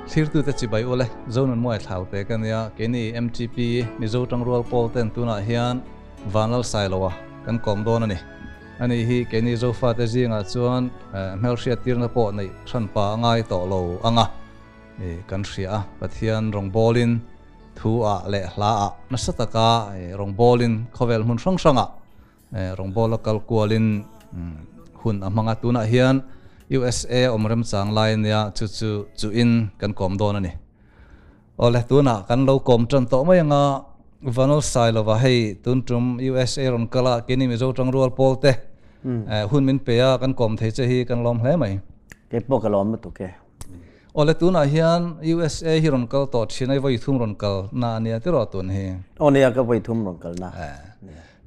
Thlirtute chibai ule, Zonunmuai Thlaute ka nia, keini MTP Mizo Tangrual Pawl ten tunah hian Vanlal Sailoa kan kawm dawn a ni. Ani hi keini Zofate zingah chuan hmelhriat tirna pawh neih hranpa a ngai tawh lo ang a, kan hria a, Pathian rawngbawlin thu ah leh hla ah nasa taka rawngbawlin khawvel hmun hrang hrangah Rawngbawla kal kualin hun a hmang a, tunah hian USA a awm remchang lai ania chu chu chuhin kan kawm dawn a ni. Awle, tunah kan lo kawm tan tawh mai anga Vanol Sailova hei tun tum USA rawn kal a, keini Mizo tangrual pawl te hun min pe a, kan kawm thei che hi kan lawm hle mai. Kei pawh ka lawm lutuk e. Awle, tunah hian USA hi rawn kal tawh thin a, i vawi thum rawn kal na a nia tiraw tun hi? Aw nia, ka vawi thum rawn kal na.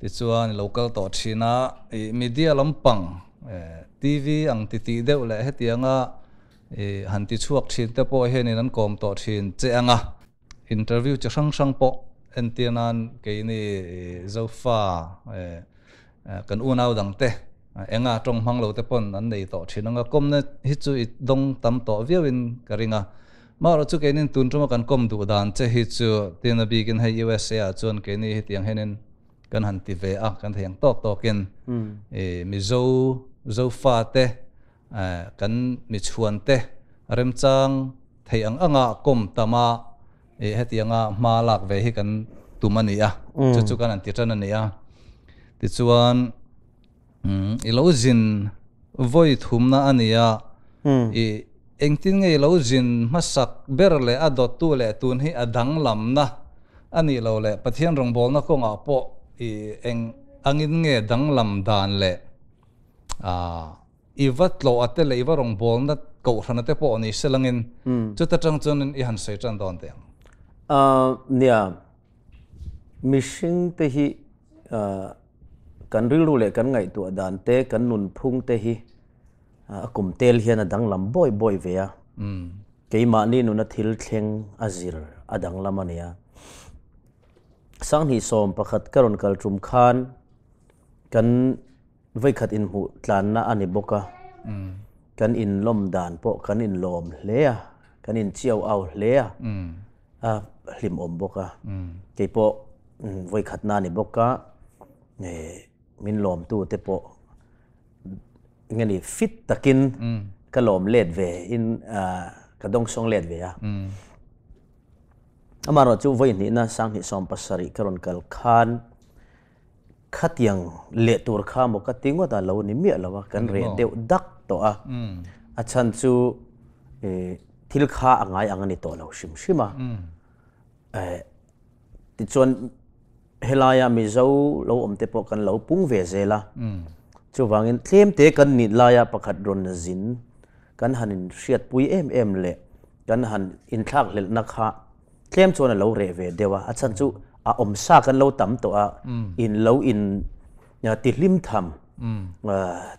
Tichuan i lo kal tawh thin a, i media lampang TV ang ti tih deuh leh hetianga i han ti chhuak thin te pawh hianin an kawm tawh thin che ang a. Interview chi hrang hrang pawh entir nan keini Zofa kan unau dang te enga tawng hmang lo te pawn an nei tawh thin ang a, kawmna hi chu i dawng tam tawh viauin ka ring a. Marawh chu keinin tun tuma kan kawm duh dan che hi chu tin a bikin hei USA ah chuan keini hetiang hianin kan han ti ve a, kan thei ang tawk tawkin i Mizo Zofa te kan michhuan te remchang thei ang anga kawm tam a i hetianga hma lak ve hi kan tum a ni a, chu chu kan han ti tan a ni a. Tichuan I lo zin vawi thumna a ni a, i engtin nge i lo zin hmasak ber leh a dawttu leh tun hi a danglamna a nih loh leh Pathian rawngbawlna kawngah pawh i eng angin nge danglam dan leh i va tlawh a te leh i va rawngbawlna kohhrana te pawh ni selangin chuta tang chuan i han sawi tan dawn teh ang. Nia, mihring te hi Kan rilru leh kan ngaihtuah dan te, kan nunphung te hi a kum tel hian a danglam bawi bawi ve a. Keimahni nuna thil thleng a zir a danglam a nia. 2011 ka rawn kal tum khan kan vawikhat inhmuh tlanna a ni bawk a. Kan inlawm dan pawh kan inlawm hle a, kan inchiau au hle a, a hlimawm bawk a. Keipawh Vawikhatna a ni bawk a, min lawmtu te pawh eng nge ni fit takin ka lawm let ve in ka dawngsawng let ve a. Amaherawhchu chu vawihnihna 2017 ka rawn kal khan khatiang leh tur kha maw ka ti ngawt a lo ni miah lo a, kan reh deuh dak tawh a. A chhan chu thil kha a ngai ang a ni tawh lo hrim hrim a. Tichuan helaia Mizo lo awm te pawh kan lo pung ve zel a. Chuvangin tlem te kan nih laia pakhat rawn zin kan han inhriatpui em em leh kan han inthlakhlelhna kha tlem chuan a lo reh ve deuh a. A chhan chu a awm sa kan lo tam tawh a, in lo in tihlim tham,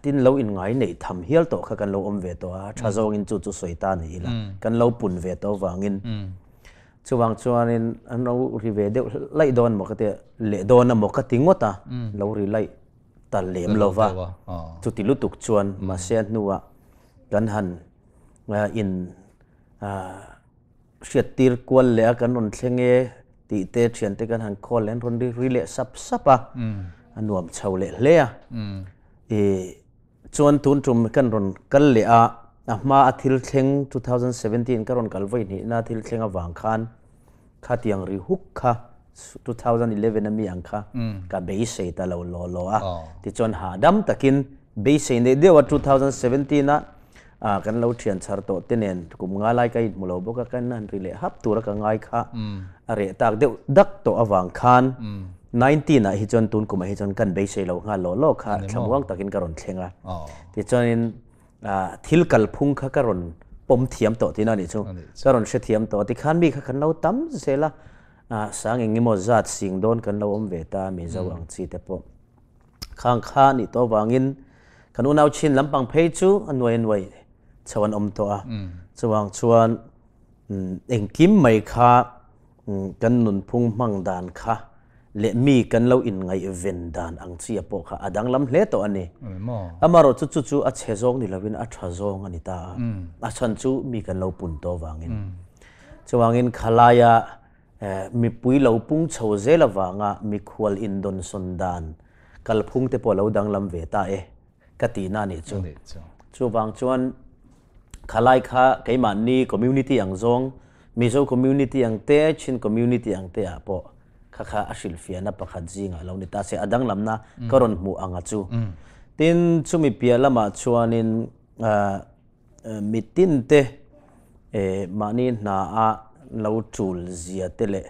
tin lo in ngai neih tham hial tawh kha kan lo awm ve tawh a. Tha zawngin chu chu sawi ta ni ila, kan lo pun ve tawh avangin. Chuvang chuanin an lo ri ve deuh laih dawn maw ka ti leh dawn a maw ka ti ngawt a, lo ri laih ta lem lo va. Chuti lutuk chuan mahse a hnuah kan han in hriattir kual leh a, kan rawn thleng e tih te thiante kan han call leh an rawn ri leh sap sap a, a nuam chho leh hle a. Chuan tun tum kan rawn kal leh a, a hma a thil thleng 2017 ka rawn kal vawi hnihna thil thleng avang khan khatiang ri huk kha 2011 a mi ang kha ka beisei ta lo law law a. Tichuan hahdam takin beisei neih deuh a 2017 a kan lo thian chhar tawh te nen kum nga lai ka inhmu lo bawk a, kan han ri leh hap tura ka ngai kha a reh tak deuh dak tawh avang khan 19 ah hi chuan tun kumah hi chuan kan beisei lo nghal law law kha thlamuang takin ka rawn thleng a. Tichuanin thil kalphung kha ka rawn pawm thiam tawh tihna a nih chu. Ka rawn hrethiam tawh a. Tikhan mi kha kan lo tam zel a, sang eng emaw zat sing dawn kan lo awm ve ta Mizo ang chi te pawh. Khang kha a nih tawh avangin kan unau chin lampang phei chu a nuai a nuai chho an awm tawh a. Chuvang chuan engkim mai kha Kan nunphung hmang dan kha leh mi kan lo inngaihven dan ang chi a pawh kha a danglam hle tawh a ni. Amaherawh chu chu chu a chhe zawng ni lovin a tha zawng a ni ta a, a chhan chu mi kan lo pun tawh vangin. Chuangin khalaya mipui lo pung chho zel awanga mikhual indawn sawn dan kalphung te pawh lo danglam ve ta e ka ti na ni chu. Chuwang chuan khalai kha keimahni community ang zawng, Mizo community ang te, Chin community ang te ah pawh kha kha a hrilhfiahna pakhat zingah lo ni ta se, a danglamna ka rawn hmuh anga chu. Tin, chumi piah lamah chuanin mitin te mahni hna a lo tul zia te leh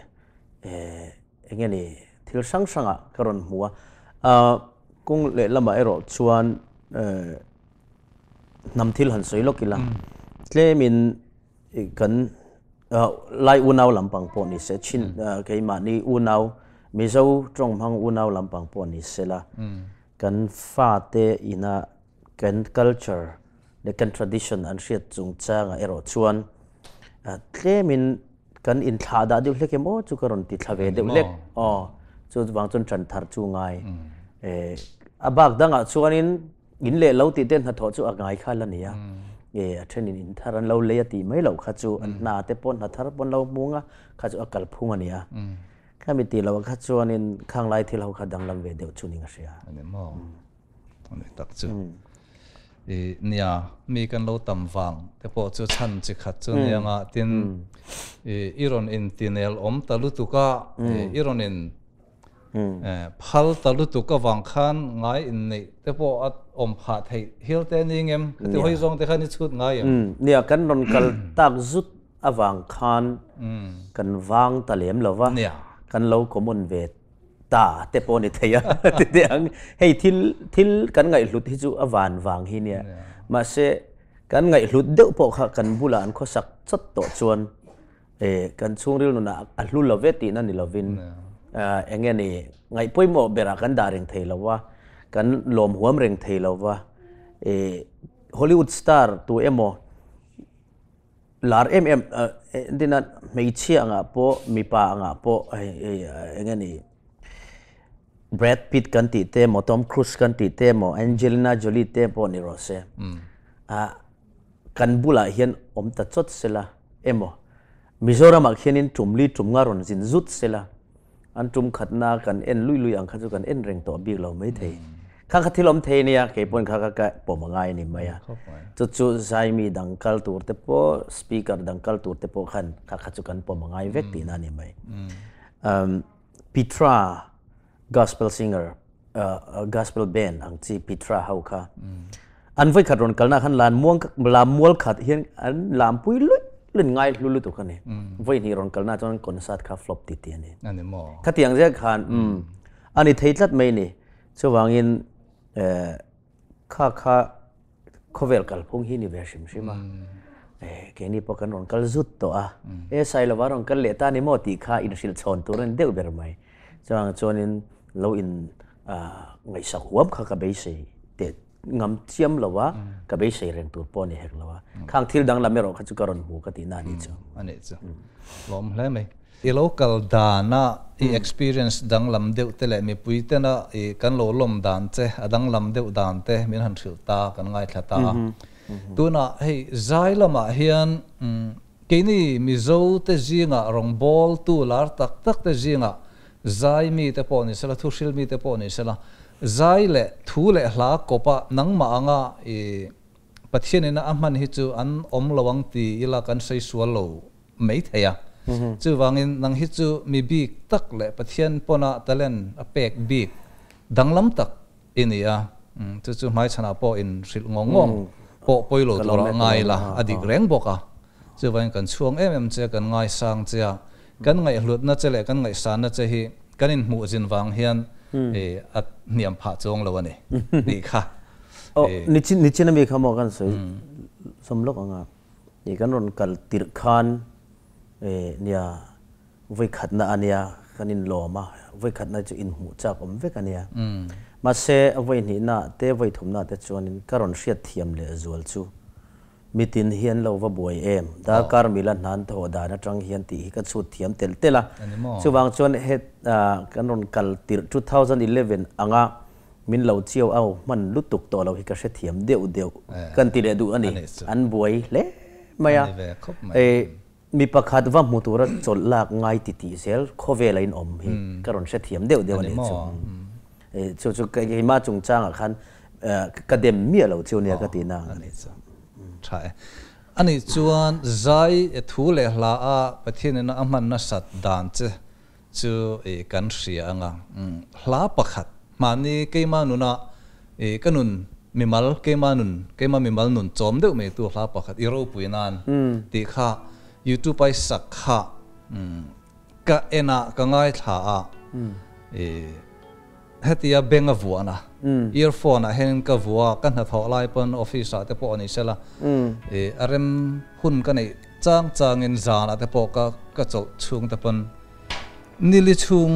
enge ni thil hrang hrangah ka rawn hmu a. Kawng lehlamah erawh chuan hnam thil han sawi lawk ila, tlemin kan lai unau lampang pawh ni se, Chin keimahni unau Mizo tawng hmang unau lampang pawh ni se la, kan fate ina kan culture leh kan tradition an hriat chungchangah erawh chuan tlemin kan inthlah dah deuh hlek em aw chu ka rawn ti thla ve deuh hlek. Aw, chu vang chuan tan thar chu ngai. A bak dangah chuanin in leh lo tih te hnathawh chu a ngai kha la ni a. A thenin in thar an lo lei a tih mai loh kha chu an hna te pawh hna thar pawh an lo hmung a, kha chu a kalphung a ni a. Khami tih loh kha chuanin khang lai thil ho kha danglam ve deuh chu ning a hria. Ani maw? Ani tak chu. I nia, mi kan lo tam vang te pawh chu chhan chi khat chu nia nga tin i i rawn in tinel awm ta lutuk a, i rawn in phal ta lutuk avang khan ngai in neih te pawh a awm phah theih hial te ni ngem? Khati hawi zawng te khan i chhut ngai em? Nia, kan rawn kal tak zut avang khan kan vang ta lem lo va, kan lo common ve ta te pawh ni thei a ti teh ang. Hei thil thil kan ngaihhlut hi chu a van vang hi nia. Mahse kan ngaihhlut deuh pawh kha kan bulah an khawsak chawt tawh chuan kan chhungril nunah a hlu lo ve tihna ni lovin eng nge ni ngaih pawimawh berah kan dah reng thei lo va, kan lawm huam reng thei lo va. Hollywood star tu emaw Lar em em entina hmeichhia angah pawh mipa angah pawh eng nge ni Brad Pitt kan tih te emaw Tom Cruise kan tih te emaw Angelina Jolie te pawh ni rawh se kan bulah hian awm ta chawt sela emaw Mizoramah khianin tum li tum nga rawn zin zut sela An tum khatna kan en lui lui ang kha chu kan en reng tawh bik lo mai thei. Kha kha thil awm thei nia, kei pawhin kha kha ka pawm a ngai a ni mai a. Chu chu zaimi dang kal tur te pawh, speaker dang kal tur te pawh khan kha kha chu kan pawm a ngai vek tihna a ni mai. Petra gospel singer, gospel band ang chi Petra ho kha an voi khat rawn kalna khan lan muang lam mual khat hian an lam pui luih luih ngai hlu lutuk a ni. Voi hnih rawn kalna chuan concert kha flop ti ti a ni. Ani maw? Khatiang zel khan a ni thei tlat mai ni. Chuvangin kha kha khawvel kalphung hi ni ve hrim hrim a. Keini pawh kan rawn kal zut tawh a. E Sailova rawn kal leh ta ni maw tih kha inhrilh chhawn tur a ni deuh ber mai. Chuvang chuanin lo in ngaihsak huam kha ka beisei teh ngam chiam lo a, ka beisei reng tur pawh a ni hek lo a. Khang thil danglam erawh kha chu ka rawn hmu ka tihna a nih chu. A nih chu. Lawm hle mai. I lo kal dana i experience danglam deuh te leh mipui tena i kan lo lawm dan che a danglam deuh dan te min han hrilh ta kan ngaithla ta a. Tunah hei zai lamah hian Keini Mizo te zingah rawngbâwl tu lar tak tak te zingah zai mi te pawh ni sela, thuhril mi te pawh ni sela, zai leh thu leh hla kawpa nangmah anga i Pathianina a hman hi chu an awm lo ang ti ila kan sawi sual lo mai thei a. Chuvangin nang hi chu mi bik tak leh Pathian pawna talent a pek bik danglam tak i ni a, chu chu hmaichhanah pawh in hrilh ngawng ngawng pawh pawi lo tur a ngai la, a dik reng bawk a. Chuvangin kan chhuang em em che, kan ngaisang che a, kan ngaihhlutna che leh kan ngaihsanna che hi kan inhmuh zin vang hian a hniam phah chuang lo a ni tih kha. Aw, nichin nichin ami kha maw kan sawi sawm lawk ang a, kan rawn kal tirh khan nia Voi khatna a nia, kan inlawm a, voi khatna chu inhmuh chak awm vek a nia. Mahse, a voi hnihna te, voi thumna te chuanin ka rawn hriat thiam leh zual chu mitin hi an lo va buai em, darkar mila hnan thawh dan atang hian tih hi ka chhut thiam tel tel a. Chuvang chuan he kan rawn kal tirh 2011 anga min lo chiau au hman lutuk tawh lo hi ka hrethiam deuh deuh kan ti leh duh a ni. An buai hle mai a. Mi pakhat va hmu tura chawlh lak ngai ti tih zel khawvela in awm hi ka rawn hrethiam deuh deuh a ni chu. Chu chu keimah chungchangah khan ka dem miah lo chu nia ka tih na ang a ni. Tha e. Ani chuan zai thu leh hla a Pathian ina a hman nasat dan che chu kan hria ang a. Hla pakhat mahni keimah nuna ka nun mimal keimah nun keimah mimal nun chawm deuh mai tu hla pakhat i ropui nan tih kha YouTube ai sak kha ka en a ka ngaithla a hetia beng a vuah na earphone ah hian ka vuah a ka hnathawh lai pawn office ah te pawh a ni sela a rem hun ka neih chang changin zan ah te pawh ka ka chawlh chhung te pawn nili chhung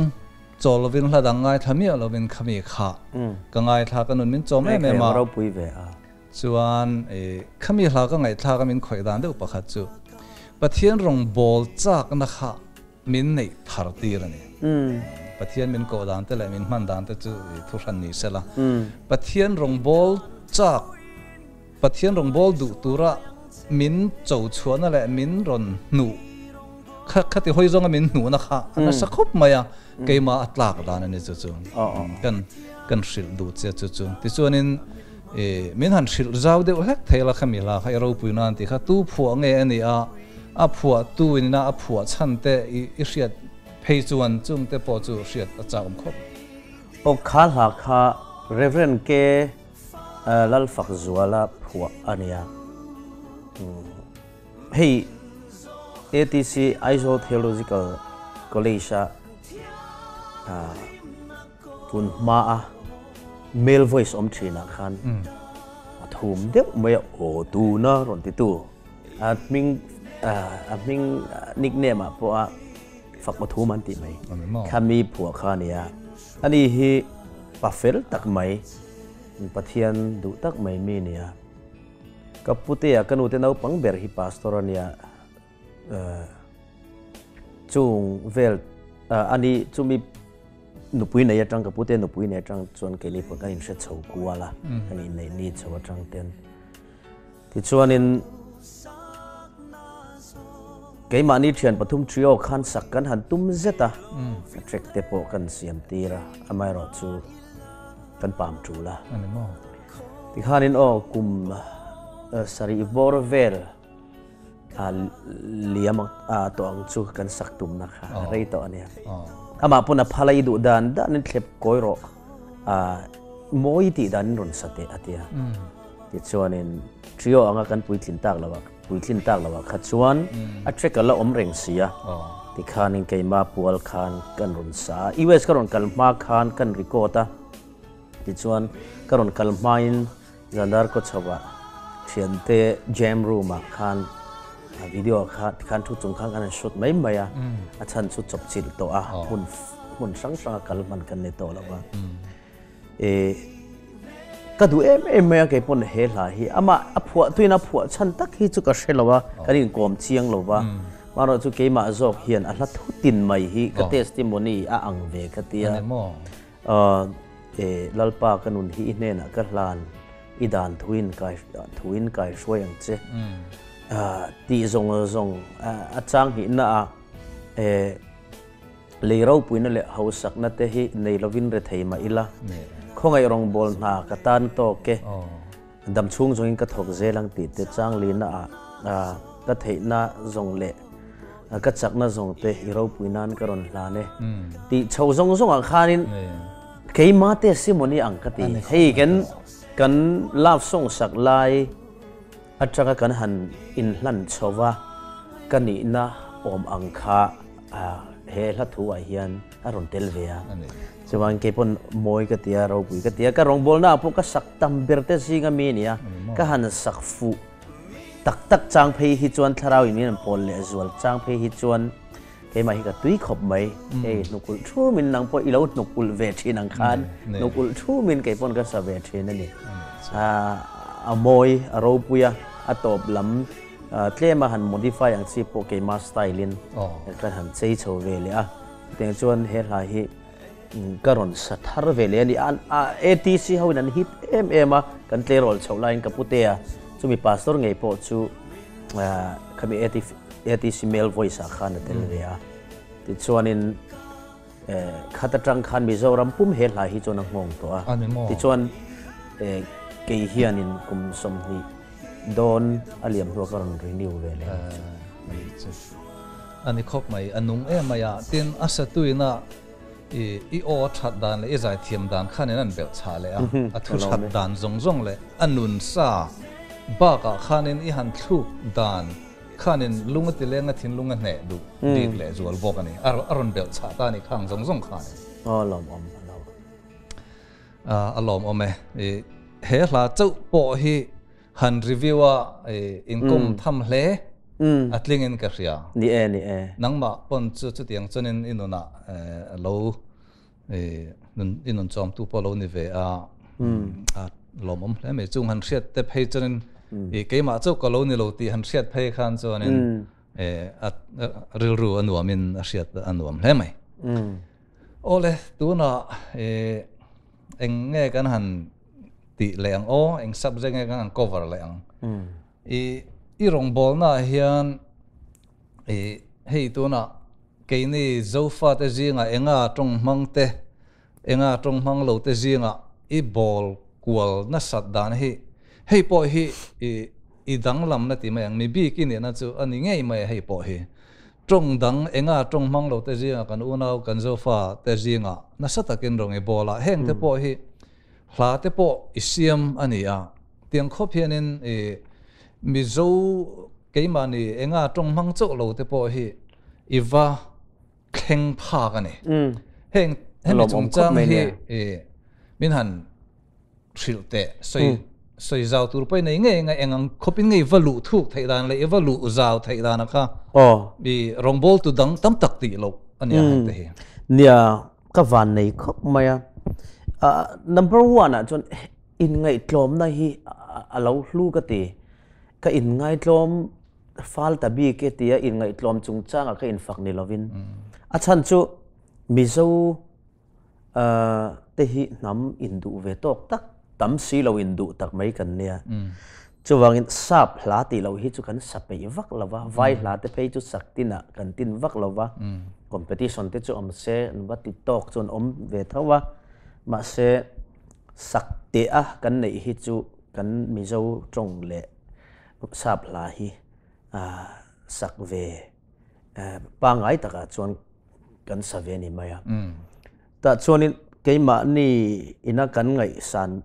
Chaw lovin hla dang ngaithla miah lovin khami kha ka ngaithla ka nun min chawm em em a. Ropui ve a. Chuan khami hla ka ngaihthlak a min khawih dan deuh pakhat chu Pathian rawng bawl chakna kha min neih thar tir a ni. Pathian min koh dan te leh min hman dan te chu thu hran ni sela. Pathian rawng bawl chak Pathian rawng bawl duh tura min cho chhuahna leh min rawn hnuh kha khati hawi zawnga min hnuhna kha a nasa khawp mai a, keimah a tlak dan a ni chu chu kan kan hrilh duh che chu chu. Tichuanin min han hrilh zau deuh hlek thei la khami hla kha i ropui nan tih kha tu phuah nge a ni a, a phuah tu in a a phuah chhan te i hriat phei chuan chung te pawh chu hriat a chak awm khawp. Aw kha hla kha Reverend K. Lalfakzuala phuah a nia. Hei ATC Aizawl Theological College a tun hma a male voice awm thin ah khan a thum deuh mai a aw tuna rawn ti tu a hming a hming nickname ah pawh a fak aw thum an tih mai khami phuah kha a nia ani hi pa fel tak mai Pathian duh tak mai mi nia. Ka putea ka nute naupang ber hi pastor a nia chung vel a ni chumi nupui nei atang ka pute nupui nei atang chuan keini pawh kan inhre chho kual a kan inneih ni chho atang ten tichuanin keimahni thian pathum trio khan sak kan han tum zet a track te pawh kan siam tir a amaherawhchu kan pam tul a. Tikhanin aw kum sarih bawr vel liam tawh ang chu kan sak tumna kha rei tawh a nia. Amah pawn a phal a i duh dan danin thlep kawi rawh mawi tih danin rawn sa teh a tia. Tichuanin trio anga kan puitlin tak loh ah puitlin tak loh ah kha chuan a track a la awm reng si a. Tikhanin keimah pual khan kan rawn sa a, US ka rawn kal hma khan kan record a. Tichuan, ka rawn kal hmain Zandar Kawchhova thiante jam room ah khan video kha tikhan thu chung khan kan han shoot mai mai a, a chhan chu chawp chilh tawh a, hmun hmun hrang hranga kal hman kan ni tawh lo va. E, ka duh em em mai a kei pawn he hla hi amah a phuah tuin a phuah chhan tak hi chu ka hre lo a, kan inkawm chiang lo va. Marawh chu keimah zawk hian a hla thutin mai hi ka testimony a ang ve ka tia. E Lalpa ka nun hi i hnenah ka hlan, i dan thuin kai thuin kai hruai ang che. Tih zawng zawng a chang hnihna ah e lei ropuina leh hausakna te hi nei lovin rethei mah ila, khawngaih rawngbawl hna ka tan tawk e, dam chhung zawngin ka thawk zel ang tih te chang lina ah ka theihna zawng leh ka chakna zawng te i ropui nan ka rawn hlan e tih chho zawng zawngah khanin keima testimony ang ka ti. Hei kan kan love song sak lai atanga kan han inhlan chho va ka nihna awm ang kha he hla thu ah hian a rawn tel ve a. Chuan kei pawn mawi ka ti a, ropui ka ti a, ka rawngbawlna ah pawh ka sak tam ber te zinga mi a ni a, ka han sak fuh. Tak tak chang phei hi chuan thlarau in min an pawl leh zual chang phei hi chuan keimah hi ka tui khawp mai. Hei hnukulh thumin nang pawh i lo hnuk ulh ve thin ang khan hnuk ulh thumin kei pawn ka sa ve thin a ni. A mawi, a ropui a, a tawp lam tlem a han modify ang chi pawh keimah style in kan han chei chho ve leh a. Chutiang chuan he hla hi Ka rawn sa thar ve leh a ni. ATC ho in an hit em em a, kan tleirawl chhoh laiin ka putea chumi pastor ngei pawh chu Khami ATC male voice ah khan a tel ve a. Tichuanin khat atang khan Mizoram pum he hla hi chuan a nghawng tawh a. Tichuan kei hianin kum 20 dawn a liam hnuah ka rawn renew ve leh a nih chu. Ani khawp mai, a nung em mai a. Tin, a satuina i aw a that dan leh i zaithiam dan khanin an belh chhah leh a, a thu that dan zawng zawng leh a nun sa bakah khanin i han thluk dan khanin lung a ti leng a thinlung a hneh duh bik leh zual bawk a ni. A rawn belh chhah ta a ni khang zawng zawng khanin. Aw lawmawm a lo. A lawmawm e. He hla chauh pawh hi han review a inkawm tham hle a tlingin ka hria. Ni e, ni e. Nangmah pawn chu chutiang chuanin i nunah lo i nun chawmtu pawh lo ni ve a, a lawmawm hle mai. Chung han hriat te phei chuanin keimah chauh ka lo ni lo tih han hriat phei khan chuanin a rilru a nuamin a hriat a nuam hle mai. Awle, tunah eng nge kan han tih leh ang aw, eng subject nge kan han cover leh ang. I i rawngbawlna ah hian i hei tunah keini Zofate zingah enga tawng hmang te, enga tawng hmang lo te zingah i bawl kual nasat dan hi hei pawh hi i i danglamna ti mai ang, mi bik i nihna chu a ni ngei mai a hei pawh hi. Tawng dang enga tawng hmang lo te zingah kan unau kan Zofa te zingah nasa takin rawn i bawl a, heng te pawh hi hla te pawh i siam a ni a, tiang khawp hianin i Mizo keimahni enga tawng hmang chauh lo te pawh hi i va thleng phak a ni. Heng hemi chungchang hi i min han hrilh teh sawi sawi zau tur pawh i nei ngei nga eng ang khawpin ngei va luh thuk theih dan leh i va luh zau theih dan a kha i rawngbawl tu dang tam tak tih loh a nia heng te hi. Nia ka van nei khawp mai a. Number one ah chuan inngaihtlawmna hi a lo hlu ka ti. Ka inngaihtlawm fal ta bik e tia inngaihtlawm chungchangah ka infak ni lovin a chhan chu Mizo te hi hnam induh ve tawk tak, tam si lo induh tak mai kan nia. Chuvangin sap hla tih loh hi chu kan sa peih vak lo va, vai hla te phei chu sak tinah kan tin vak lo va, competition te chu awm se an va ti tawk chu an awm ve tho va, mahse sak teh a kan neih hi chu kan Mizo tawng leh sap hla hi sak ve pangngai takah chuan kan sa ve ni mai a. Tah chuanin keimahni ina kan ngaihsan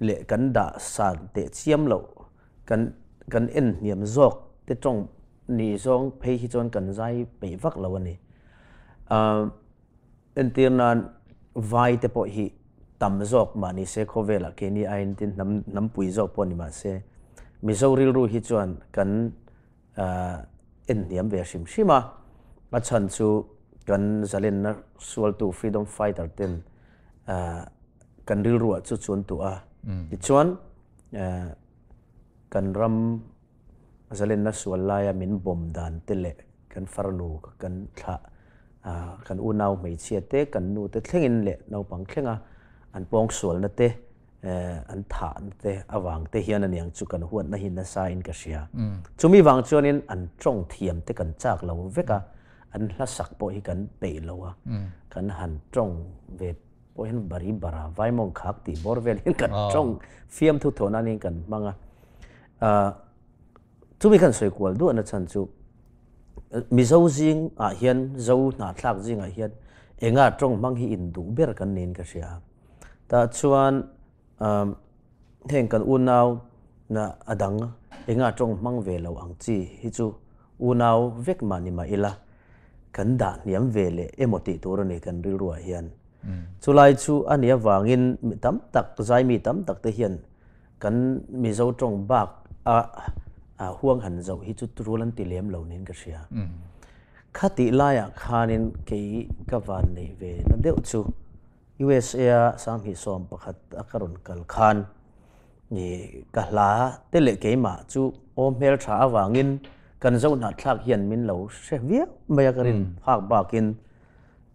leh kan dah san teh chiam loh, kan kan en hniam zawk te tawng ni zawng phei hi chuan kan zai peih vak lo a ni. Entir nan vai te pawh hi tam zawk mah ni se khawvelah keini aiin tin hnam hnampui zawk pawh ni mah se Mizo rilru hi chuan kan en hniam ve hrim hrim a, a chhan chu kan zalenna sualtu freedom fighter ten kan rilruah chu chuan tuah a, tichuan kan ram zalenna sual laia min bawm dan te leh kan farnu kan thlah kan unau hmeichhia te kan nu te thlengin leh naupang thlenga an pawngsualna te an thah te avang te hian aniang chu kan huatna hi nasa in ka hria. Chumi vang chuanin an tawng thiam te kan chak lo vek a, an hla sak pawh hi kan peih lo a, kan han tawng ve pawh hian bari bara vaimawng khak tih bawr vel hian kan tawng fiam thu thawh nan hian kan hmang a. Chumi kan sawi kual duahna chhan chu Mizo zing ah hian Zo hnahthlak zingah hian enga tawng hmang hi induh ber kan niin ka hria. Tah chuan heng kan unau na a dang enga tawng hmang ve lo ang chi hi chu unau vek mah ni mah ila kan dah hniam ve leh emaw tih tur a ni kan rilruah hian. Chulai chu a nih avangin mi tam tak zaimi tam tak te hian kan Mizo tawng bak a huang han zoh hi chu rul an ti lem lo niin ka hria. Khatih laiah khanin kei ka van neih ve na deuh chu USA a 2011 a ka rawn kal khan i ka hla te leh keimah chu aw hmel tha avangin kan zohnahthlak hian min lo hre viau mai a ka rin phak bakin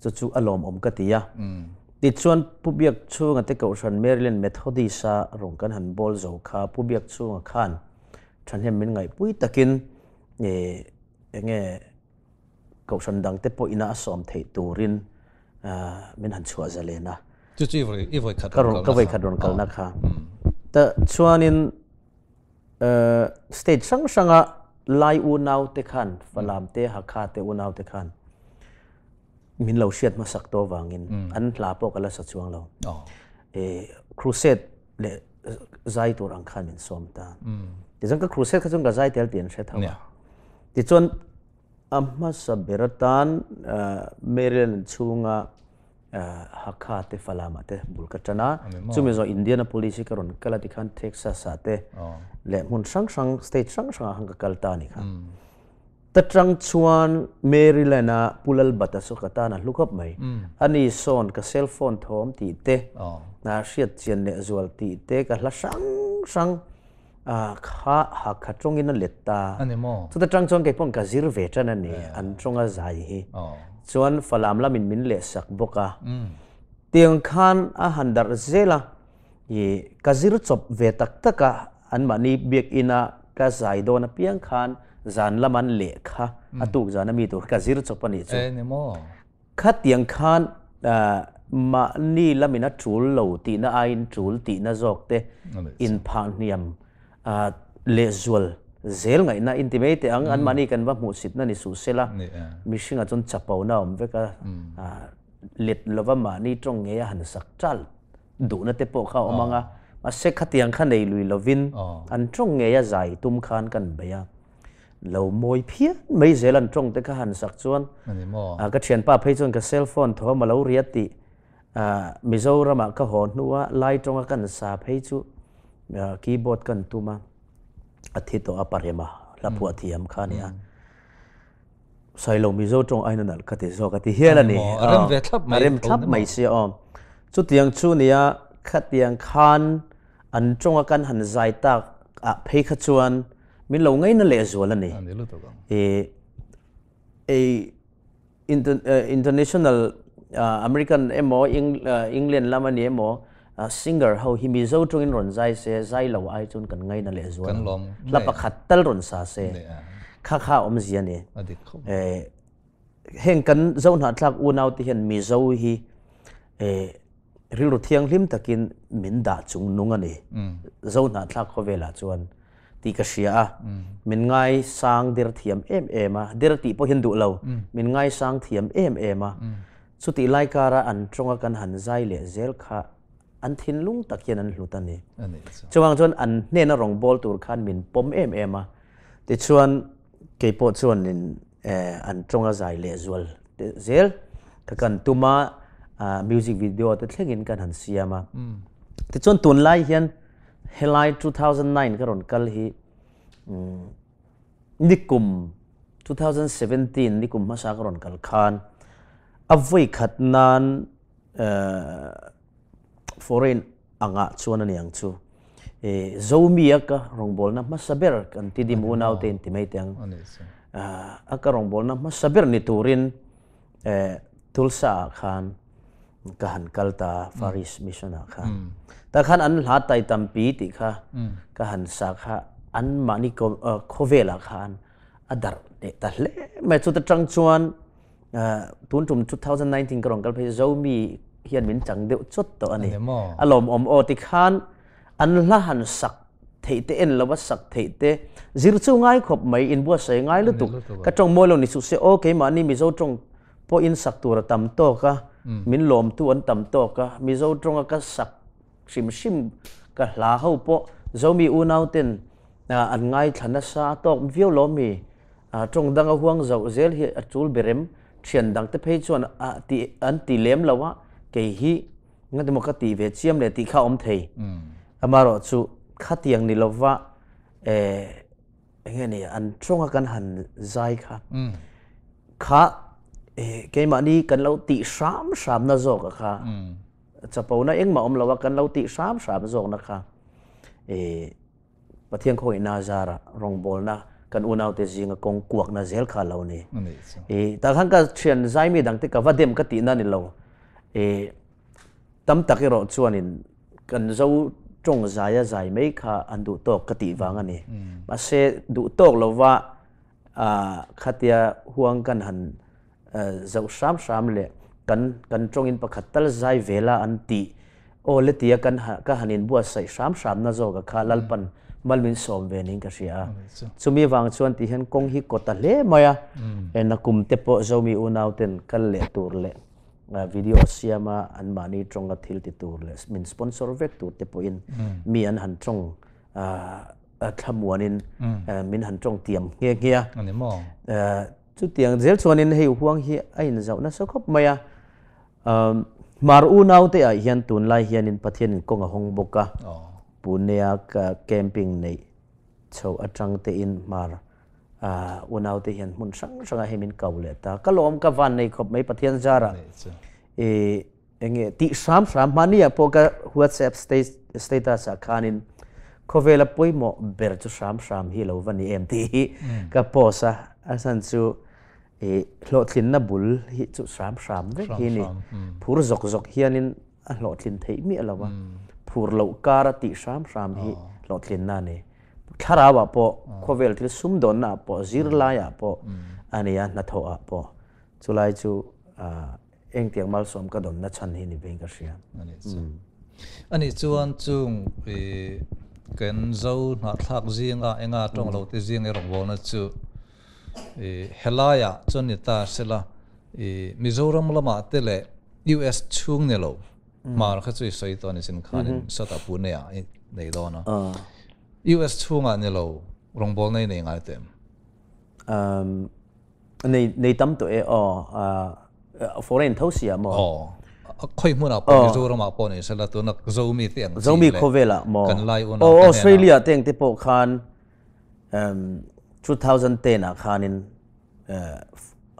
chu chu a lawmawm ka ti a. Tichuan Pu Biakchhunga te Kohhran Maryland Methodist a rawn kan han bawl zo kha Pu Biakchhunga khan Thahnem min ngaihpui takin enge kohhran dangte pawh ina a sawm theih turin min han chhuah zalen a. Chu chu i vawi khat rawn kalna kha. Ka vawi khat rawn kalna kha. Ta chuanin state hrang hranga Lai unaute khan, Falam te, Hakha te unaute khan min lo hriat hmasak tawh avangin an hla pawh ka la sa chuang lo. Crusade leh zai tur ang khan min sawm ta. Tichuan ka crusade kha chuan ka zai tel tih an hre tho a. Tichuan a hmasa ber atan Maryland chhunga Hakha te Falam ah te bul ka tan a. Chumi zawh Indianapolis hi ka rawn kal a tikhan Texas ah te leh hmun hrang hrang state hrang hrang ah khan ka kal ta a ni kha. Ta tang chuan Maryland a Pu Lalbata chu ka tan a hlu khawp mai. Ani sawn ka cell phone thawm tih te, hriat chian leh zual tih te ka hla hrang hrang kha Hakha tawngin a let ta. Chuta tang chuan kei paw'n ka zir ve tan a ni, an tawnga zai hi. Chuan Falam lamin min lehsak bawk a. Tiang khan a han darh zel a, I ka zir chawp ve tak tak a, anmahni biakina ka zai dawn apiang khan zan lam an leh kha a tuk zan a mi tur ka zir chawp a nih chu. Khatiang khan mahni lamin a tul lo tihna aiin tul tihna zawk te inphah hniam lehzual zel ngaihna inti mai teh ang, anmahni kan va hmuhsitna ni suh sela, mihringah chuan chapona a awm vek a, let lova mahni tawng ngei a han sak chal duhna te pawh kha a awm ang a, mahse khatiang kha nei lui lovin an tawng ngei a zai tum khan kan bei a, lo mawi phian mai zel an tawng te kha han sak chuan ka thianpa phei chuan ka cell phone thawm a lo riat tih Mizoramah ka haw hnua lai tawnga kan sa phei chu keyboard kan tum a, a thi tawh a parema hla phuah thiam kha a ni a. Sailo Mizo tawng aina nalh ka ti zawk a ti hial a ni. A rem ve thlap mai. A rem thlap mai sia aw. Chutiang chu nia khatiang khan an tawnga kan han zai tak ah phei kha chuan min lo ngaina lehzual a ni. E international American emaw England lam a ni emaw singer ho hi Mizo tawngin rawn zai se zai lo ai chuan kan ngaina leh zual ang. Hla pakhat tal rawn sa se kha kha awmzia a ni. Heng kan Zohnahthlak unau te hian Mizo hi rilru thianghlim takin min dah chung nung a ni. Zohnahthlak khawvelah chuan tih ka hria a, min ngaisang der thiam em em a, der tih pawh hian duh lo, min ngaisang thiam em em a. Chutih lai kara an tawnga kan han zai leh zel kha an thinlung tak hian an hlut a ni. Chuvang chuan an hnena rawngbâwl tur khan min pawm em em a, tichuan kei pawh chuanin an tawnga zai leh zual zel kha kan tum a, music video te thlengin kan han siam a. Tichuan tunlai hian helai 2009 ka rawn kal hi Nikum 2017 nikum hmasa ka rawn kal khan a vawi khat nan foreign angah chuan a ni ang chu. Zomi a ka rawngbawlna hmasa ber kan ti dim unau te in ti mai teh ang. A ka rawngbawlna hmasa ber ni turin Tulsa ah khan ka han kal ta Far East Mission ah khan. Tah khan an hla tai tampi tih kha ka han sa kha an mahni khawvel ah khan a darh leh ta hle mai. Chuta tang chuan tun tum 2019 ka rawn kal phei Zomi hian min chang deuh chawt tawh a ni. A lawmawm aw ti khan an hla han sak theih te en lova sak theih te zir chu ngai khawp mai inbuatsaih ngai lutuk ka tawng mawi lo ni suh se aw keimahni Mizo tawng pawhin sak tur a tam tawk a min lawmtu an tam tawk a Mizo tawnga ka sak hrim hrim ka hla ho pawh Zomi unau ten an ngaithla nasa a tawk viau lo mi tawng danga huang zauh zel hi a tul berem thian dangte phei chuan a ti an ti lem lo a kei hi Engati maw ka tih ve chiam leh tih kha a awm thei. Amaherawh chu khatiang ni lova eng nge ni an tawnga kan han zai kha kha keimahni kan lo tih hram hramna zawk a kha chapona engmah awm lo a kan lo tih hram hram zawkna kha Pathian khawihna zara rawngbawlna kan unaute zinga kawng kuakna zel kha lo ni. I tah khan ka thian zaimi dangte ka va dem ka tihna ni lo. I tam tak erawh chuanin kan zo Tawng zaia zai mai kha an duh tawk ka tih vang a ni. Mahse, duh tawk lova khatia huang kan han zoh hram hram leh kan kan tawngin pakhat tal zai ve la an tih aw le tia kan ka han inbuatsaih hram hramna zawka kha Lalpan mal min sawm ve niin ka hria a. Chumi vang chuan ti hian kawng hi kaw ta hle mai a, nakum te pawh Zomi unauten kal leh tur leh Video siama anmahni tawnga thil ti tur leh min sponsor vek tur te pawhin mi an han tawng thlamuanin min han tawng tiam nghe nghe a. Ani maw? Chutiang zel chuanin hei huang hi a inzauh nasa khawp mai a. Hmar unaute ah hian tunlai hianin Pathianin kawng a hawng bawk a. Pune-a camping neih chhoh atang tein hmar Unau te hian hmun hrang hrangah hei min ko leh ta. Ka lawm ka van nei khawp mai Pathian zarah i enge tih hram hram hmani ah pawh ka WhatsApp status ah khanin khawvela pawimawh ber chu hram hram hi lo va ni em tih hi ka post a, a chhan chu i hlawhtlinna bul hi chu hram hram vek hi ni. Phur zawk zawk hianin a hlawhtlin theih miah lo a, phur loh kara tih hram hram hi hlawhtlinna a ni. Thlarau ah pawh, khawvel thil sumdawnna ah pawh, zirlai ah pawh a ni a, hnathawh ah pawh. Chulai chu engtiang malsawm ka dawnna chhan hi ni vein ka hria. A nih chuan chung kan zo hnahthlak zinga enga tawng lo te zing erawh chu Helaiah chuan ni ta sela i Mizoram lamah te leh US chhung ni lo hmar kha chu i sawi tawh a ni sin khanin sawtah Pune ah i nei dawn a. US chhungah ni lo rawngbawlna i nei ngai teh em? Nei nei tam tawh e aw. Foreign tho si ah maw? Aw. Khawi hmunah pawh Mizoramah pawh ni sela tuna Zomi te ang chi leh Zomi khawvelah maw? Kan lai unau te hnenah. Australia te ang te pawh khan 2010 ah khanin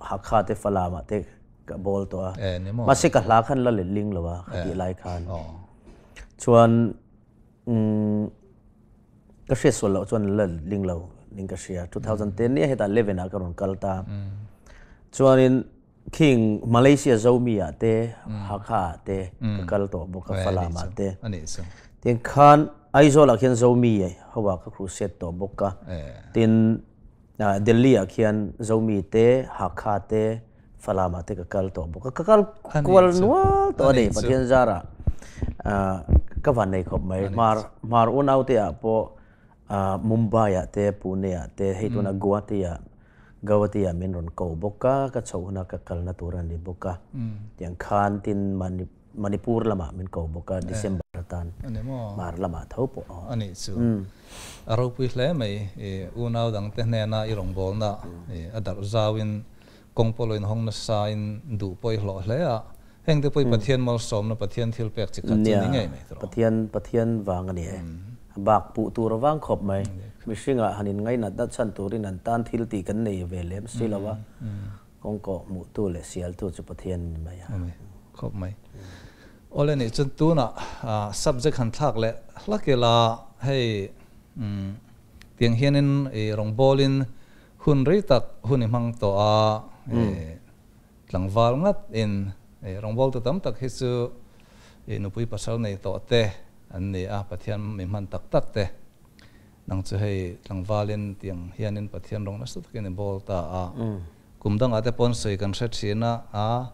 Hakha te Falam ah te ka bawl tawh a. Mahse ka hla khan la let ling lo a kha tih lai khan. Chuan ka hriat sual loh chuan la let ling lo ning ka hria. 2010 nia hetah 11 ah ka rawn kal ta. Chuanin Khing Malaysia Zomi ah te, Hakha ah te ka kal tawh bawk a, Falam ah te. Tin khan Aizawl ah khian Zomi ho ah ka crusade tawh bawk a. Tin Delhi ah khian Zomi te, Hakha te, Falam ah te ka kal tawh bawk a. Ka kal kual nual tawh a ni Pathian zarah ka van nei khawp mai. Hmar Hmar unaute ah pawh Mumbai ah te, Pune ah te, hei tuna Guwahati ah Guwahati ah min rawn ko bawk a, ka chhoh huna ka kalna tur a ni bawk a. Tiang khan tin Manipur lamah min ko bawk a, December atan Mar lamah tho pawh a. A nih chu. A ropui hle mai, i unau dangte hnena i rawngbawlna a darh zauin kawng pawh lo inhawng nasain duh pawh i hlawh hle a. Heng te pawh i Pathian malsawmna, Pathian thil pek chi khat chu ni ngei mai tawh. Pathian, Pathian vang a ni e. A bak puh tur a vang khawp mai. Mihringah han inngainat dat chhan turin an tan thil tih kan nei ve lem si lo a, kawngkawh hmuhtu leh sialtu chu Pathian a ni mai a. Ani khawp mai. Awle nih chuan tunah subject han thlak leh hlak ila hei tiang hianin i rawngbawlin hun rei tak hun i hmang tawh a, Tlangval ngat in rawngbawltu tam tak hi chu i nupui pasal nei tawh te an ni a, Pathian mi hman tak tak te. Nang chu hei tlangvalin tiang hianin Pathian rawng nasa takin i bawl ta a. Kum dangah te pawn sawi kan hre thin a, a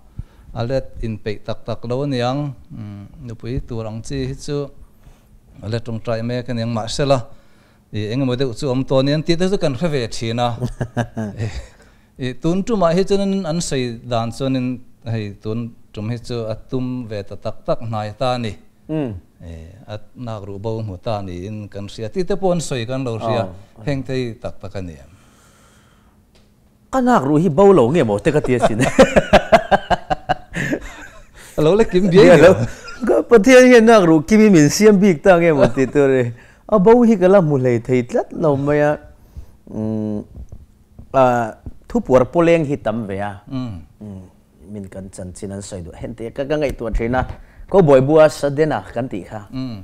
a let inpeih tak tak lo aniang, nupui tur ang chi hi chu a let tawngtai mek aniang mahsela i engemaw deuh chu awm tawh a ni an tih te chu kan hre ve thin a. I tun tumah hi chuanin an sawi dan chuanin hei tun tum hi chu a tum ve ta tak tak hnai ta a ni. A nak ruh bo hmu ta niin kan hria tih te pawh an sawi kan lo hria. Heng te hi tak tak a ni em? Ka nak ruh hi bo lo nge maw te ka ti asin. A lo la kim biai lo. Ka Pathian hian nak ruh kim hi min siam bik ta nge maw tih tur i a bo hi ka la hmu hlei thei tlat lo mai a. Thupuar pawleng hi tam ve a, min kan chanchin an sawi duh hen te ka ngaihtuah thin a, ko Bawibua Sadena kan tih kha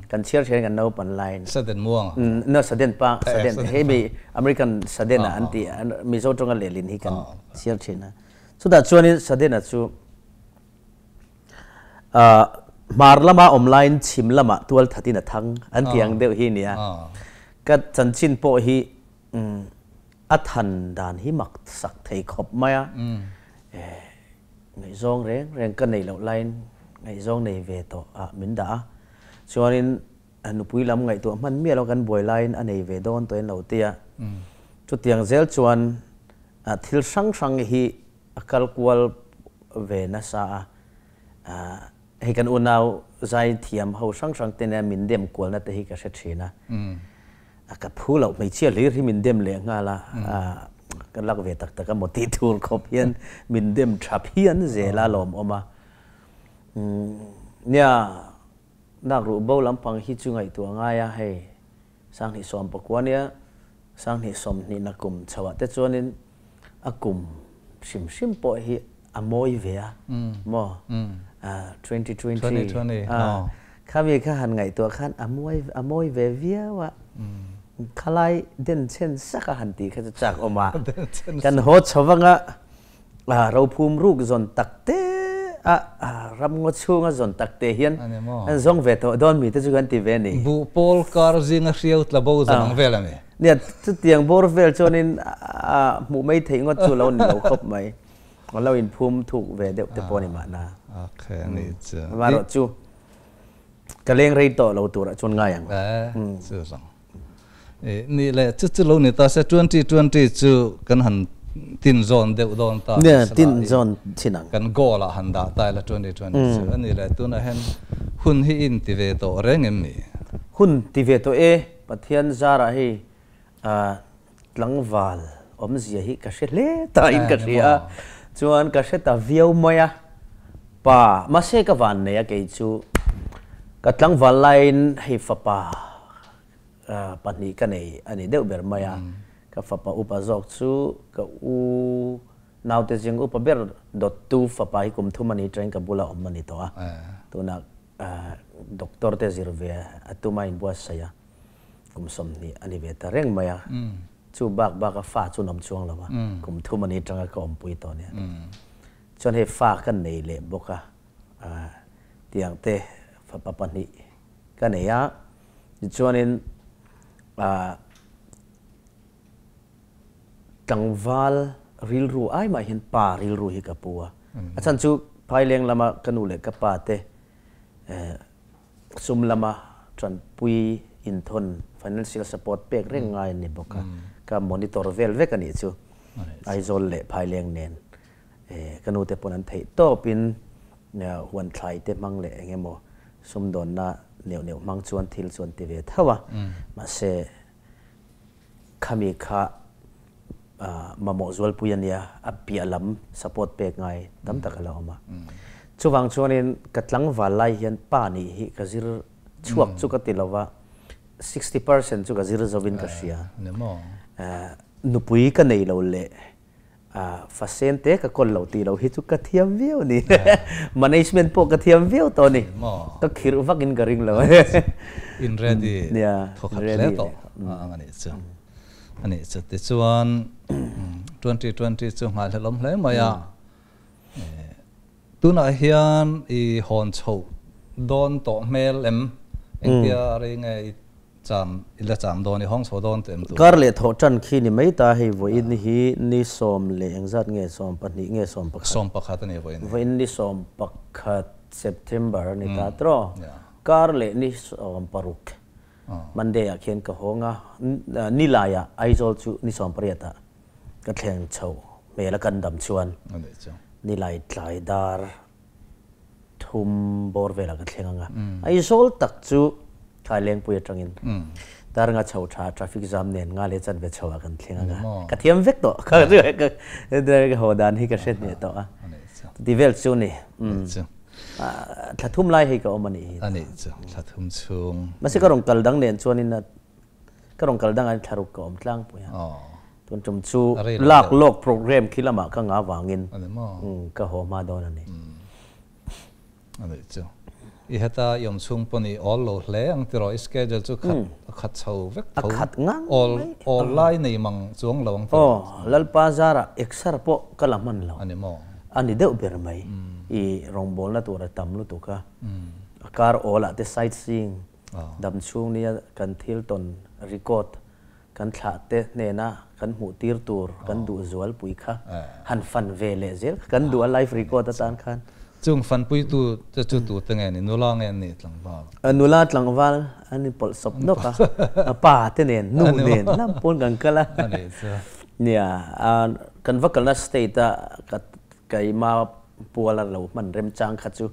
kan chhiar thin kan naupan laiin. Saden muang a? No, Saden pa, Saden, hei mi American Sadena an tih, Mizo tawnga lehlin hi kan chhiar thin a. Chutah chuanin Sadena chu Hmar lama awm laiin chhim lamah tual thatin a thang an tih ang deuh hi nia. Ka chanchin pawh hi a than dan hi mak sak thei khawp mai a. Ngaihzawng reng reng ka neih loh laiin ngaihzawng nei ve tawh ah min dah a. Chuanin nupui lam ngaihtuah hman miah lo kan buai laiin a nei ve dawn tawh in lo ti a. Chutiang zel chuan thil hrang hrang hi a kal kual ve nasa a. Hei kan unau zai thiam ho hrang hrang te nen min dem kualna te hi ka hre thin a. Ka phu loh hmeichhia hlir hi min dem leh nghal a, ka lak ve tak tak a maw tih tur khawp hian min dem tha phian zel a lawmawm a. Nia, nak ruh bo lampang hi chu ngaihtuah ngai a hei 2019 nia 2020 na kum chhoah te chuanin a kum hrim hrim pawh hi a mawi ve a maw 2020 khami kha han ngaihtuah khan a mawi a mawi ve viau a khalai den chen sak a han tih kha chu chak awm a kan haw chho vanga rophum ruk zawn tak te a ramngaw chhunga zawn tak te hian an zawng ve tawh dawn mi te chu kan ti ve a ni. Buh pawl kar zinga hriau tla bo zan ang vel a ni. Nia, chutiang bawr vel chuanin a hmuh mai theih ngawt chu lo ni lo khawp mai. A lo inphum thuk ve deuh te pawh a ni mahna. Okay, a ni chu. Amaherawh chu ka leng rei tawh lo turah chuan ngai ang. Chu zawng. Ni le, chu chu lo ni ta se 2020 chu kan han tin zawn deuh dawn ta. Nia, tin zawn thin ang. Kan goal ah han dah ta ila 2020 chu. A ni le, tunah hian hun hi in ti ve tawh reng em ni? Hun ti ve tawh e. Pathian zarah hei tlangval awmzia hi ka hre hle ta in ka hria a, chuan ka hre ta viau mai a, pa mahse ka van nei a kei chu ka tlangval laiin hei fapa pahnih ka nei a ni deuh ber mai a, ka fapa upa zawk chu ka u naute zing upa ber dawttu fapa hi kum thum a ni tangin ka bula awm a ni tawh a, tunah Doctor te zir ve a tum a inbuatsaih a, kum 20 a ni ve ta reng mai a, chu bak bak a fa chu nawm chuang lo a, kum thum a ni tanga ka awmpui tawh nia. Chuan hei fa ka nei leh bawk a, tiang te fapa pahnih ka nei a, tichuanin Tlangval rilru ai mah hian pa rilru hi ka pu a. A chhan chu Phaileng lama ka nu leh ka pa te sum lama tanpui inthawn, financial support, pek reng ngai an ni bawk a. Ka monitor vel vek a nih chu Aizawl leh Phaileng nen. Ka nu te pawn an theih tawpin huan thlai te hmang leh eng emaw sumdawnna neuh neuh hmang chuan thil chu an ti ve tho a. Mahse. Khami kha mamawh zualpui a nia, a piah lam support pek ngai tam tak a la awm a. Chuvang chuanin ka tlangval lai hian pa nih hi ka zir chhuak chu ka ti lo va, 60% chu ka zir zovin ka hria. Nupui ka nei lo leh fa sen te ka kawl lo tih lo hi chu ka thiam viau a ni. Management pawh ka thiam viau tawh a ni. Ka khirh vakin ka ring lo. In ready thawkhat hle tawh ang a nih chu. A nih chu tichuan 2020 chu nghaihlelawm hle mai a. Tunah hian i hawn chhoh dawn tawh hmel em? Engtia rei nge i Cham, i la cham dawn, i hawng chho dawn teh em tu? Kar leh thawh tan khi ni mai ta hei vawiin hi ni sawm leh engzat nge 12 nge 11? 11 a ni vawiin hi. Vawiin ni 11 September a ni ta tawh. Kar leh ni 16 Monday ah khian ka hawng a, Nilai ah Aizawl chu ni 18 ah ka thleng chho hmel a kan dam chuan Nilai tlai dar thum bawr velah ka thleng ang a. Aizawl tak chu Thailengpui atangin dar nga chho tha traffic jam nen nga leh chanve chho ah kan thleng ang a. Ka thiam vek tawh. Ka haw dan hi ka hre hneh tawh a. Chuti vel chu ni. Thla thum lai hei ka awm a nih hi. A nih chu thla thum chhung. Mahse ka rawn kal dang nen chuanin Ka rawn kal dangah thlaruk ka awm tlangpui a. Tun tum chu lak lawk program khi lamah ka ngah vangin ka haw hma dawn a ni. A nih chu. I heta i awm chhung pawh ni awl lo hle ang tiraw i schedule chu khat a khat chho vek tho. A khat ngang mai. Awl lai nei mang chuang lo ang tiraw. Aw, Lalpa zarah exer pawh ka la hman lo. A ni maw? A ni deuh ber mai. I rawngbawlna tur a tam lutuk a. Kar awl ah te sightseeing dam chhung nia kan thil tawn record kan thlah te hnena kan hmuh tir tur kan duh zual pui kha han fan ve leh zel kha kan duh a live record atan khan. Chung fanpui tu te chu tu te nge ni? Nula nge an nih tlangval? Nula tlangval an in pawlh sawp nawk a, pa te nen nu nen lam pawn kan kal a. Nia, kan va kalna state a keima puala lo hman remchang kha chu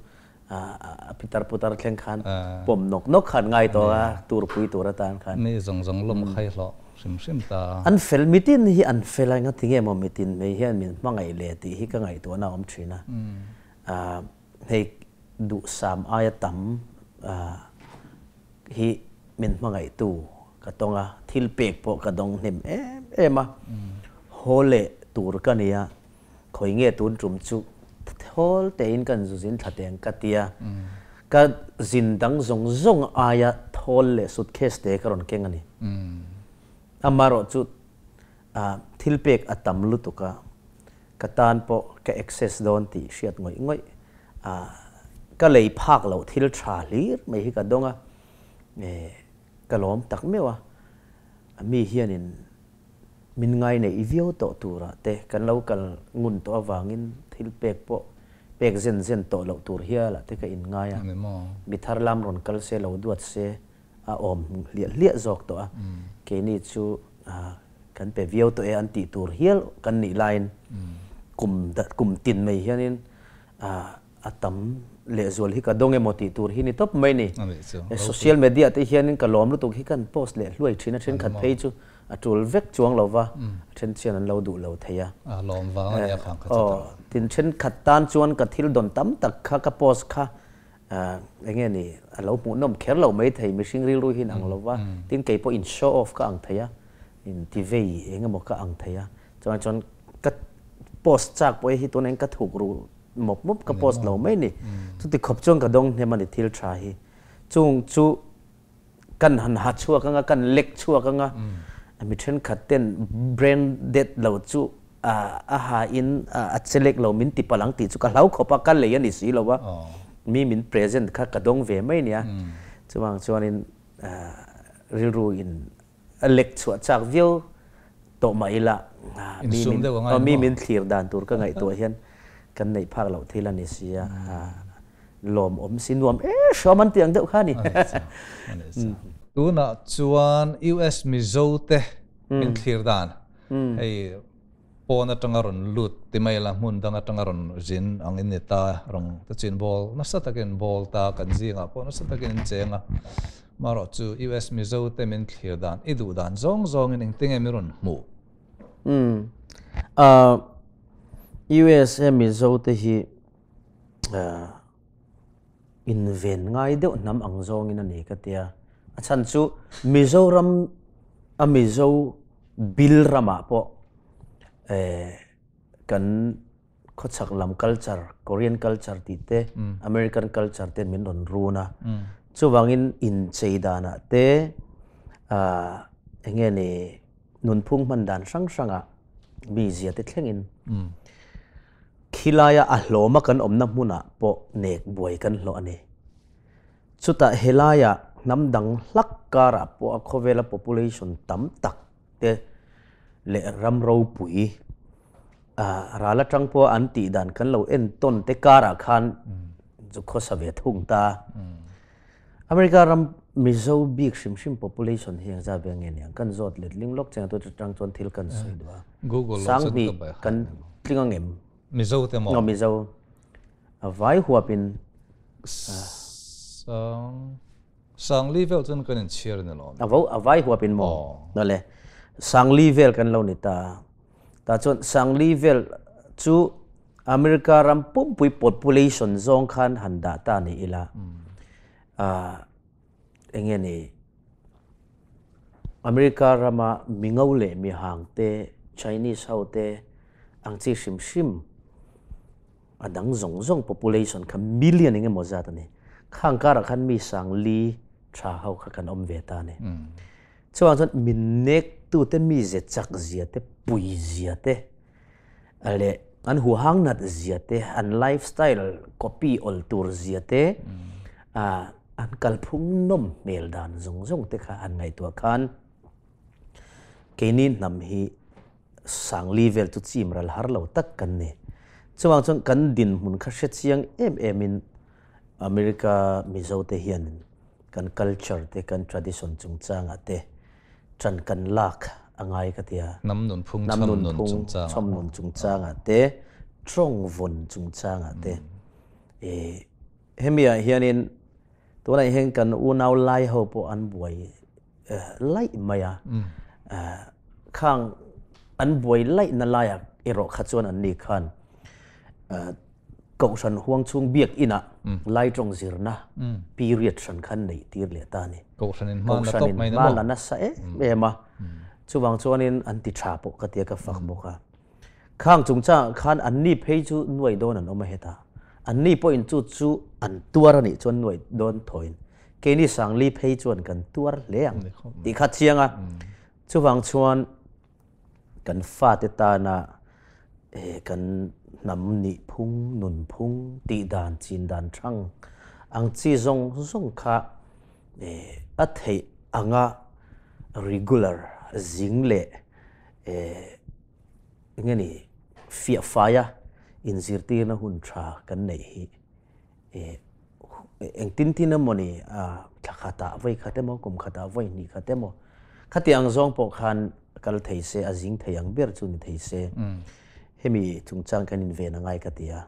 a pitar putar thleng khan pawm nawk nawk khan ngai tawh a, turpui tur atan khan. Mi zawng zawng lawm khai hlawh hrim hrim ta. An fel mitin hi an fel a, engati nge maw mitin mai hian min hmangaih le tih hi ka ngaihtuahna a awm thin a. Hei duhsam aia tam hi min hmangaihtu ka tawng a, thil pek pawh ka dawng hnem em em a, haw leh tur ka nia. Khawi nge tun tum chu thawl tein kan zu zin thla teng ka tia, ka zin dang zawng zawng aia thawl leh suitcase te ka rawn keng a ni. Amaherawh chu thil pek a tam lutuk a, ka tan pawh ka access dawn tih hriat ngawih ngawih ka lei phak loh thil tha hlir mai hi ka dawng a, ka lawm tak meuh a, mi hianin Min ngai neih viau tawh turah te kan lo kal ngun tawh avangin thil pek pawh pek zen zen tawh loh tur hialah te ka inngai a. Mi thar lam rawn kal se lo duat se a awm hliah hliah zawk tawh a. Keini chu kan pe viau tawh e an tih tur hial kan nih laiin kum kum tin mai hianin a tam lehzual hi ka dawng emaw tih tur hi ni tawp mai ni. Social media te hianin ka lawm lutuk hi kan post leh hluai thin a, thenkhat phei chu a tul vek chuang lo va, a then chian an lo duh lo thei a. A lawm vang a nia khang kha chu ta. Tin thenkhat tan chuan ka thil dawn tam tak kha ka post kha enge ni a lo hmuhnawm kher lo mai thei mihring rilru hi in ang lo va, tin kei pawh in show off ka ang thei a, in ti vei engemaw ka ang thei a, chuan chuan ka post chak pawh hi tunah hian ka thuk ru mawp mawp ka post lo mai ni. Chuti khawp chuan ka dawng hnem a ni thil tha hi. Chung chu kan han ha chhuak anga, kan lek chhuak anga, mi thenkhat ten branded lo chu a ha in a che lek lo min ti palh ang tih chu ka hlau khawp a, ka lei a ni si lo a, mi min present kha ka dawng ve mai nia. Chuvang chuanin rilru in a lek chhuah chak viau tawh mah ila mi min thlir dan tur ka ngaihtuah hian kan neih phak loh thil a ni si a, lawmawm si nuam e hrawm an tih ang deuh kha a ni. Tunah chuan US Mizo te min thlir dan hei pawn atanga rawn lut ti mai la hmun dang atanga rawn zin ang in ni ta rawn ta chin bawl nasa takin bawl ta kan zingah pawh nasa takin in cheng a marawh chu US Mizo te min thlir dan i duh dan zawng zawngin engtinge mi rawn hmuh? Umm USA Mizo te hi inven ngai deuh hnam ang zawngin a ni ka tia a chhan chu Mizoram a Mizo Bil ramah pawh kan khawchhak lam culture, Korean culture tih te, American culture ten min rawn run a. Chuvangin inchei danah te eng nge ni nunphung hman dan hrang hrangah mizia te thlengin khilaia a hlawma kan awmna hmunah pawh nek buai kan hlawh a ni. Chutah helaiah hnam dang hlak karah pawh a khawvela population tam tak te leh ram ropui ral atang pawh an tih dan kan lo entawn te karah khan chu khawsa ve thung ta. America ram Mizo bik hrim hrim population hi engzat ve nge niang kan zawt let ling lawk cheng atang chuan thil kan sawi duh a. Sanghnih kan tling angem? Mizo te maw? Mizo. A vai huapin. Sang Sangli vel chuan kan inchhiar ni lo. A vo a vai huapin maw? Nale Sangli vel kan lo ni ta. Ta chuan Sangli vel chu America ram pumpui population zawng khan han dah ta ni ila. Enge ni America rama mingo leh mihang te Chinese ho te ang chi hrim hrim A dang zawng zawng population kha million eng emaw zat a ni. Khang karah khan mi sang li tha ho kha kan awm ve ta a ni. Chuvang chuan min nek tute mize chak zia te, pui zia te leh an huhang nat zia te, an lifestyle copy awl tur zia te, An kalphung nawm hmel dan zawng zawng te kha han ngaihtuah khan keini hnam hi Sangli vel chu chim ral har lo tak kan ni. Chuvang chuan kan dinhmun kha hre chiang em em in America Mizo te hian kan culture te kan tradition chungchangah te ṭan kan lak a ngai ka ti a. Hnam nunphung chhawm nun chungchangah. Chhawm nun chungchangah te, ṭawng vawn chungchangah te. Hemi ah hianin tunah hian kan unau lai ho pawh an buai laih mai a. Khang an buai laihna laiah erawh kha chuan an ni khan Kohhran huang chhung biakinah lai tawng zirna period hran khan neih tir leh ta a ni. Kohhranin hma la tawp mai na maw? Hma la nasa em em a. Chuvang chuanin an ti tha pawh ka tia ka fak bawk a. Khang chungchangah khan anni phei chu nuai dawn an awm a hetah. Anni pawhin chu chu an tuar a nih chuan nuai dawn thawiin keini Sangli phei chuan kan tuar hle ang tih kha chiang a. Chuvang chuan kan fate tana kan hnam nihphung, nunphung, tihdan, chindan hrang ang chi zawng zawng kha a theih anga regular zing leh enge ni fiah faia inzirtirna hun tha kan neih hi Engtin tin emaw ni thla khatah vawi khat emaw, kum khatah vawi hnih khat emaw khati ang zawng pawh khan kal thei se, a zing thei ang ber chu ni thei se. Hemi chungchang kan inven a ngai ka ti a.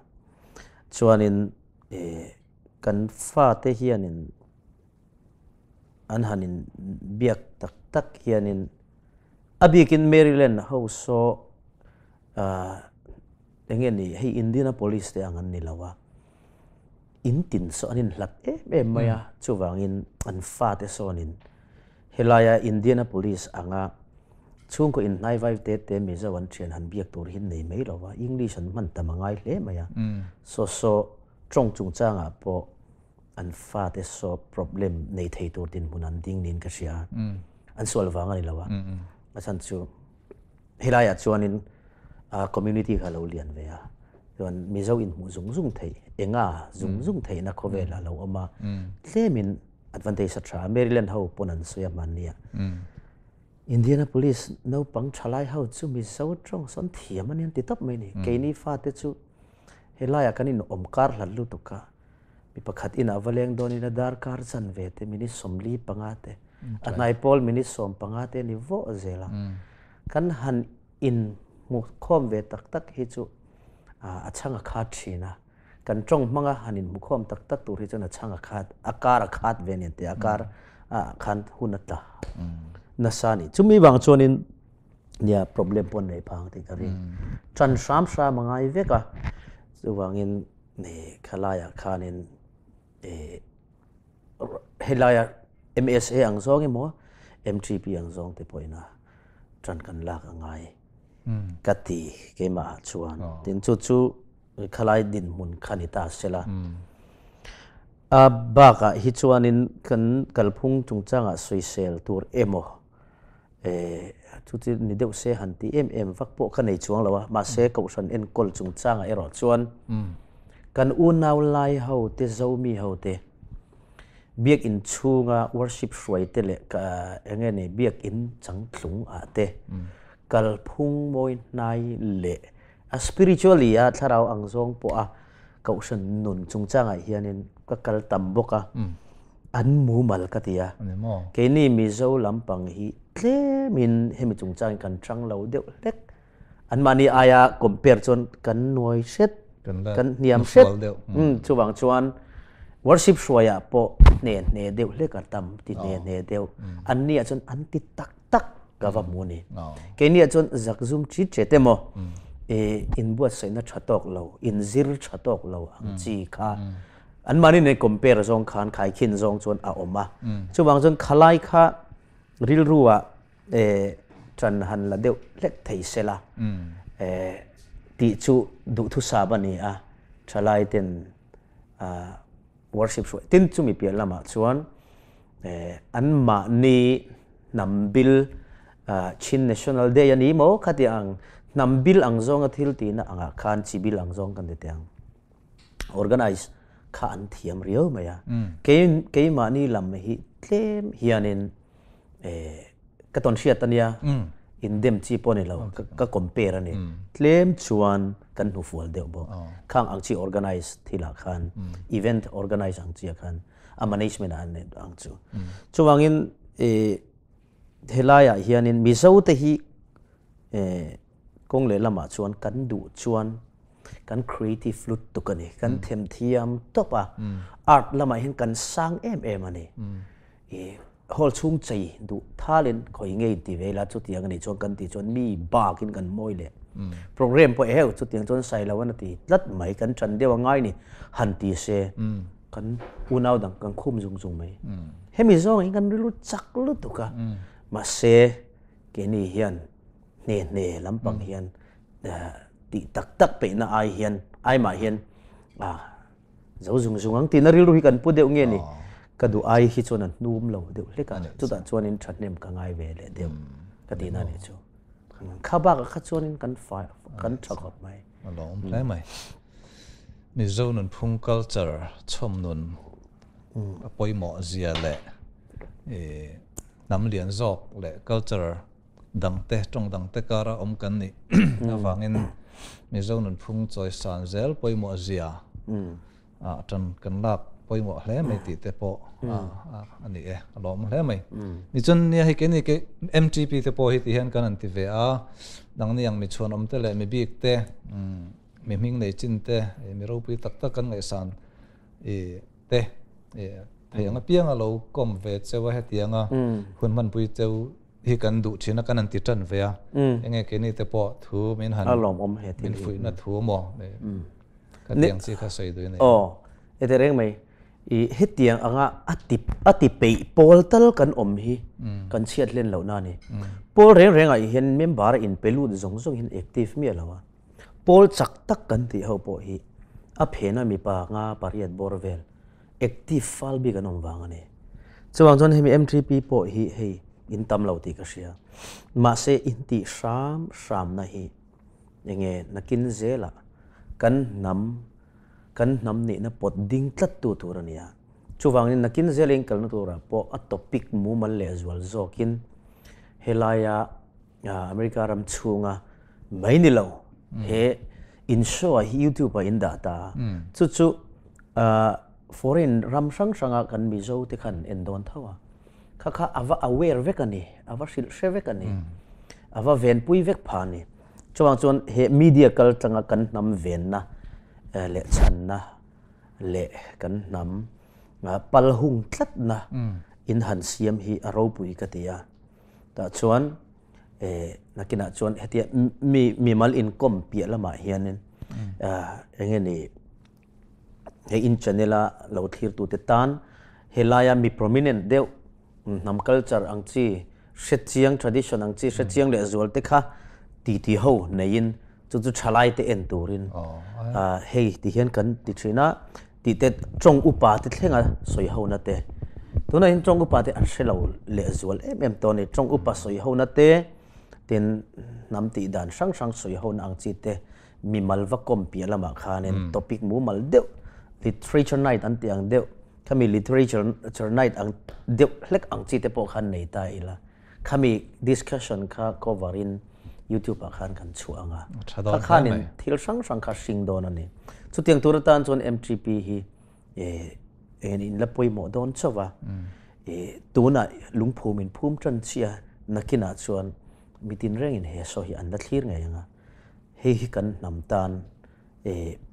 Chuanin kan fate hianin an han inbiak tak tak hianin a bikin Maryland ho saw enge ni hei Indianapolis te ang an ni lo a. In tin saw an inhlat em em mai a, chuvangin an fate sawnin helaia Indianapolis anga chhungkaw inhnai vai te te Mizo an thian han biak tur hi nei mai lo va, English an hman tam a ngai hle mai a. Saw saw tawng chungchangah pawh an fate saw problem nei thei tur dinhmun an ding niin ka hria a, an sual vang a ni lo a, a chhan chu Helaiah chuanin community kha a lo lian ve a, chuan Mizo inhmuh zung zung theih, enga zung zung theihna khawvel a lo awm a, tlemin advantage a tha a, Maryland ho pawn an sawi a hmannia. Indianapolis naupang thalai ho chu Mizo tawng sawn thiam a ni an ti tawp mai ni. Keini fate chu helaiah kan inawm kar hlat lutuk a, Mi pakhat inah va leng dawnin a darkar chanve te minute 45 te, a hnai pawl minute 15 te a ni vawh zel a. Kan han inhmukhawm ve tak tak hi chu a chhang a khat thin a. Kan tawng hmanga han inhmukhawm tak tak tur hi chuan a chhang a khat, a kar a khat ve nen tih a kar ah khan hun a tla nasa a ni. Chumi vang chuanin nia problem pawh an nei phang tih ka ring. Tan hram hram a ngai vek a, chuvangin Ni khalaiah khanin helaia MSA ang zawng emaw MTP ang zawng te pawhin a tan kan lak a ngai ka ti keimah ah chuan. Tin chu chu khalai dinhmun kha ni ta sela. A bakah hi chuanin kan kalphung chungchangah sawisel tur emaw Chu chu ni deuh se han ti em em vak pawh ka nei chuang lo a, mahse Kohhran enkawl chungchangah erawh chuan kan unau lai ho te, Zomi ho te, biakinn chhunga worship hruai te leh eng nge ni biakinn changtlung ah te kalphung mawi hnai leh a spiritually a thlarau ang zawng pawh a Kohhran nun chungchangah hianin ka kal tam bawk a, an mumal ka ti a. Keini Mizo lampang hi tlemin hemi chungchangin kan chang lo deuh hlek. Anmahni aia compare chuan kan nuai hret, kan hniam hret. Chuvang chuan worship hruaiah pawh hne hne deuh hlek a tam, ti hne hne deuh. Anniah chuan an ti tak tak ka va hmu a ni. Keiniah chuan zakzum chi che te maw inbuatsaihna tha tawk lo, inzir tha tawk lo ang chi kha anmahni nen compare zawng khan khaikhin zawng chuan a awm a. Chuvang chuan khalai kha rilruah tan han la deuh hlek thei sela tih chu duhthusam a ni a, thalai ten worship hruai tin chumi piah lamah chuan anmahni hnam bil Chin National Day a ni maw khati ang hnam bil ang zawnga thil tihna angah khan chi bil ang zawng kan ti teh ang organize. Kha an thiam riau mai a. Kei keimahni lam hi tlem hianin ka tawn hriat a nia, in dem chi pawh a ni lo, ka compare a ni. Tlem chuan kan hnufual deuh bawk. Khang ang chi organize thilah khan, event organize ang chi ah khan a management ah an ang chu. Chuvangin helaiah hianin Mizo te hi Kawng lehlamah chuan kan duh chuan kan creative lutuk a ni, kan themthiam tawp a, art lamah hian kan sang em em a ni. I hall chhung chei duh thalin khawi nge inti ve ila chutiang a nih chuan kan tih chuan mi bakin kan mawi leh. Program pawh eheu chutiang chuan sai lo an a ti tlat mai, kan ṭan deuh a ngai ni han ti se kan unau dang kan khum zung zung mai. Hemi zawngah hian kan rilru chak lutuk a, mahse Keini hian hne hne lampang hian tih tak tak peihna ai hian ai mah hian zo zung zung ang tihna rilru hi kan pu deuh nge ni ka duh ai hi chuan an hnum lo deuh hlek a chutah chuanin thahnem ka ngai ve leh deuh ka tihna nih chu kha bakah kha chuanin kan fai kan tha khawp mai. A lawm hle mai. Mizo nunphung culture chhawm nun a pawimawh zia leh Hnam lian zawk leh culture dangte, tawng dangte kara awm kan nih avangin Mizo nunphung chawisan zel pawimawh zia ah tan kan lak pawimawh hle mai tih te pawh a ni e, a lawm hle mai. Nichuan nia hei keini ke MTP te pawh hi ti hian kan han ti ve a, nangni ang mi chhuanawm te leh mi bik te, mi hming nei chin te, mi ropui tak tak kan ngaihsan te thei ang apianga lo kawm ve cheu a hetianga hun hmanpui cheu hi kan duh thin a kan han ti tan ve a enge keini te pawh thu min han min fuihna thu maw ka tiang chi kha sawi duh a ni. Aw heti reng mai i hetiang anga a ti a ti peih pawl tal kan awm hi kan chhiat hlen lohna a ni. Pawl reng rengah hian member a inpe lut zawng zawng hian active miah lo a. Pawl chak tak kan tih ho pawh hi a phena mipa nga pariat bawr vel active fal bik an awm vang a ni. Chuvang chuan hemi MTP pawh hi hei in tam lo tih ka hria. Mahse in tih hram hramna hi enge nakin zelah kan hnam kan hnam nihna pawt ding tlat tu tur a ni a. Chuvangin nakin zela in kalna turah pawh a topic mumal leh zual zawkin helaia America ram chhunga mai ni lo he in show ah hi YouTube ah in dah ta a, chu chu foreign ram hrang hranga kan Mizo te khan en dawn tho a, kha kha a va aware vek a ni, a va hrilh hre vek a ni, a va venpui vek pha a ni. Chuvang chuan he media kal tanga kan hnam venna leh chhanna leh kan hnam palhung tlatna in han siam hi a ropui ka ti a. Tah chuan nakinah chuan hetia mi mimal inkawm piah lamah hianin eng nge ni hei in channel a lo thlirtute tan helaia mi prominent deuh hnam culture ang chi hrechiang tradition ang chi hrechiang leh zual te kha titi ho neiin chu chu thalai te en turin hei ti hian kan ti thin a tih te tawng upa te thlenga sawi ho na te tunah hian tawng upa te an hre lo leh zual em em tawh a ni tawng upa sawi ho na te tin hnam tih dan hrang hrang sawi ho na ang chi te mimal va kawm piah lamah khanin topic mumal deuh literature night an tih ang deuh khami literature night ang deuh hlek ang chi te pawh khan nei ta ila. Khami discussion kha cover in YouTube ah khan kan chhuah ang a. Kha khanin thil hrang hrang kha hring dawn a ni. Chutiang tur atan chuan MTP hi eng in la pawimawh dawn chauh a. Tunah lungphum in phum tan chiah a, nakinah chuan mitin rengin he show hi an la thlir ngei ang a. Hei hi kan hnam tan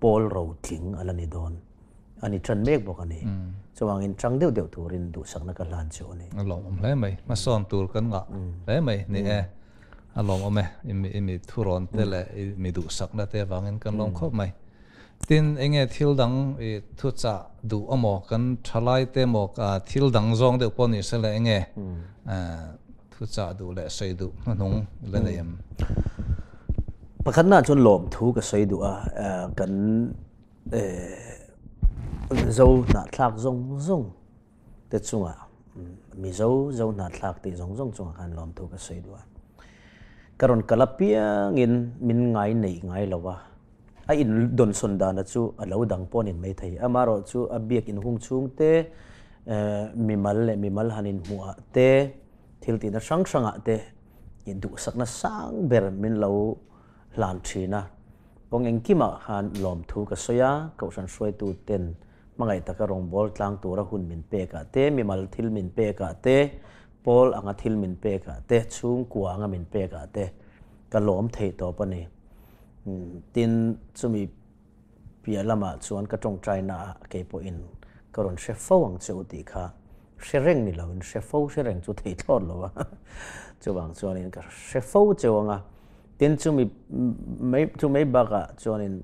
pawl ro tling a la ni dawn a ni tan mek bawk a ni. Chuvangin tang deuh deuh turin duhsakna ka hlan chu a ni. A lawmawm hle mai. Hmasawn tur kan ngah hle mai ni e. A lawmawm e. I mi thurawn te leh i mi duhsakna te avangin kan lawm khawp mai. Tin, enge thil dang i thuchah duh amaw kan thalai te emaw thil dang zawng deuh pawh ni se le enge Thuchah duh leh sawi duh hnuhnung la nei em? Pakhatna chuan lawmthu ka sawi duh a, kan Zo hnahthlak zawng zawng te chungah, Mizo Zo hnahthlak tih zawng zawng chungah khan lawmthu ka sawi duh a. Ka rawn kal apiangin min ngai neih ngai lo a. A in dawnsawn dana chu a lo dang pawh a ni mai thei. Amaherawhchu a biak inhung chhung te, mimal leh mimal han inhmuhah te, thil tihna hrang hrangah te i duhsakna sang ber min lo hlan thin a. Kawng engkimah khan lawmthu ka sawi a, Kohhran hruaitu ten hmangaih taka rawngbâwl tlang tura hun min pekah te, mimal thil min pekah te, pawl anga thil min pekah te, chhungkua anga min pekah te ka lawm thei tawp a ni. Tin, chumi piah lamah chuan ka tawngtainaah kei pawhin ka rawn hre fo ang che u tih kha hre reng ni loin hre fo hre reng chu thei thlawt lo a, chuvang chuanin ka hre fo cheu ang a. Tin, chumi mai chu mai bakah chuanin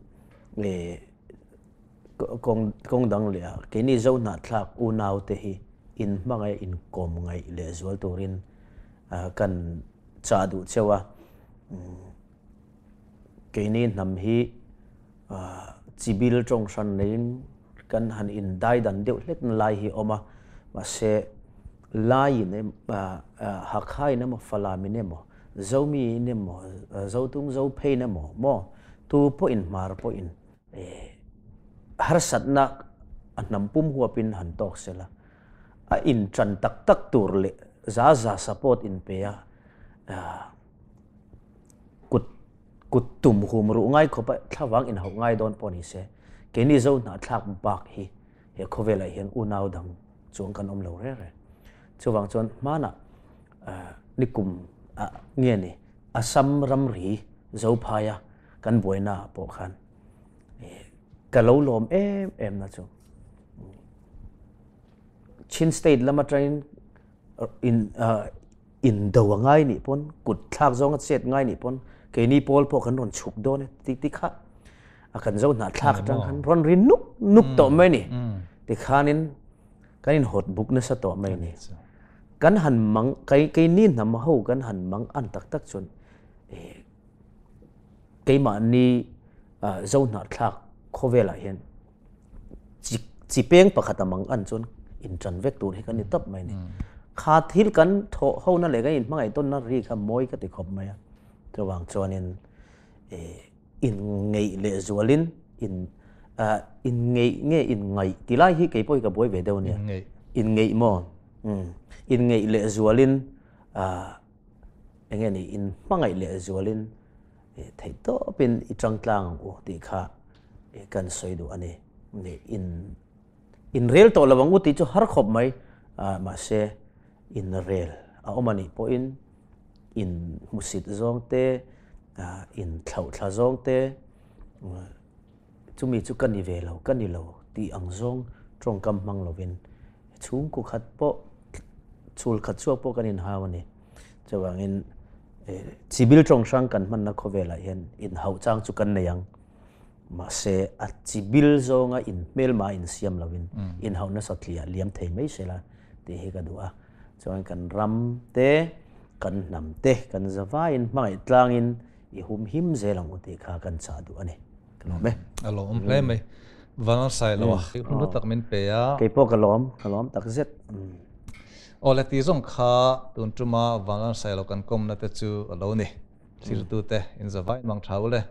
ih kawng kawng dang leh ah keini Zohnahthlak unaute hi inhmangaih inkawm ngaih lehzual turin kan chah duh cheu a. Keini hnam hi chibil tawng hran neiin kan han indai dan deuh hlek na lai hi a awm a, mahse laiin emaw Hakhain emaw Falamin emaw Zomiin emaw Zotung Zophein emaw maw tu pawhin hmar pawhin harsatna a hnam pum huapin han tawk sela a intan tak tak tur leh za za support inpe a Kut kut tum hum ruh ngai khawp a thlavang inhauh ngai dawn pawh ni se, keini zo hnahthlak bak hi he khawvelah hian unau dang chuang kan awm lo reng reng. Chuvang chuan hmanah nikum ah nge ni Assam ramri Zophaia kan buaina ah pawh khan ka lo lawm em em na chu Chin state lam atangin in indo a ngai nih pawn kut thlak zawng a chet ngai nih pawn keini pawl pawh kan rawn chhuk dawn e ti ti kha a kan zo hnah thlak atang khan rawn ri nuk nuk tawh mai ni tikhanin kan in hawt buk nasa tawh mai ni kan han mang kei keini hnam ho kan han mang an tak tak chuan keimahni zo hnah thlak khawvelah hian chi chi peng pakhat a mang an chuan intan vek tur hi kan ni tawp mai ni. Kha thil kan thawh ho na leh kan inhmangaih tawn na ri kha mawi ka ti khawp mai a. Chuvang chuanin in ngeih leh zualin in in ngeih nge in ngaih ti lai hi kei pawh hi ka buai ve deuh a nia. In ngeih maw? In ngeih leh zualin eng nge ni in hmangaih leh zualin theih tawpin i tangtlang ang u tih kha kan sawi duh a ni. In in rel tawh lo ang u tih chu har khawp mai mahse in rel a awm a nih pawhin in hmusit zawng te in thlauh thla zawng te chumi chu ka ni ve lo ka ni lo tih ang zawng tawngkam hmang lovin chhungkaw khat pawh chhul khat chhuak pawh kan inhau a ni. Chuvangin chibil tawng hrang kan hmanna khawvelah hian inhauh chang chu kan nei ang. Mahse a chibil zawnga inhmelma insiam lovin inhauh nasa tliah liam thei mai sela tih hi ka duh a. Chuan kan ram te, kan hnam te, kan zavaiin hmangaih tlangin i humhim zel ang u tih kha kan chah duh a ni. Ka lawm e. A lawm hle mai. Van sai lo a. Hun hlu tak min pe a. Kei pawh ka lawm, ka lawm tak zet. Aw le ti zawng kha tun tuma Van sai lo kan kawmna te chu a lo ni. Thiltu te in zavai mang tha u le.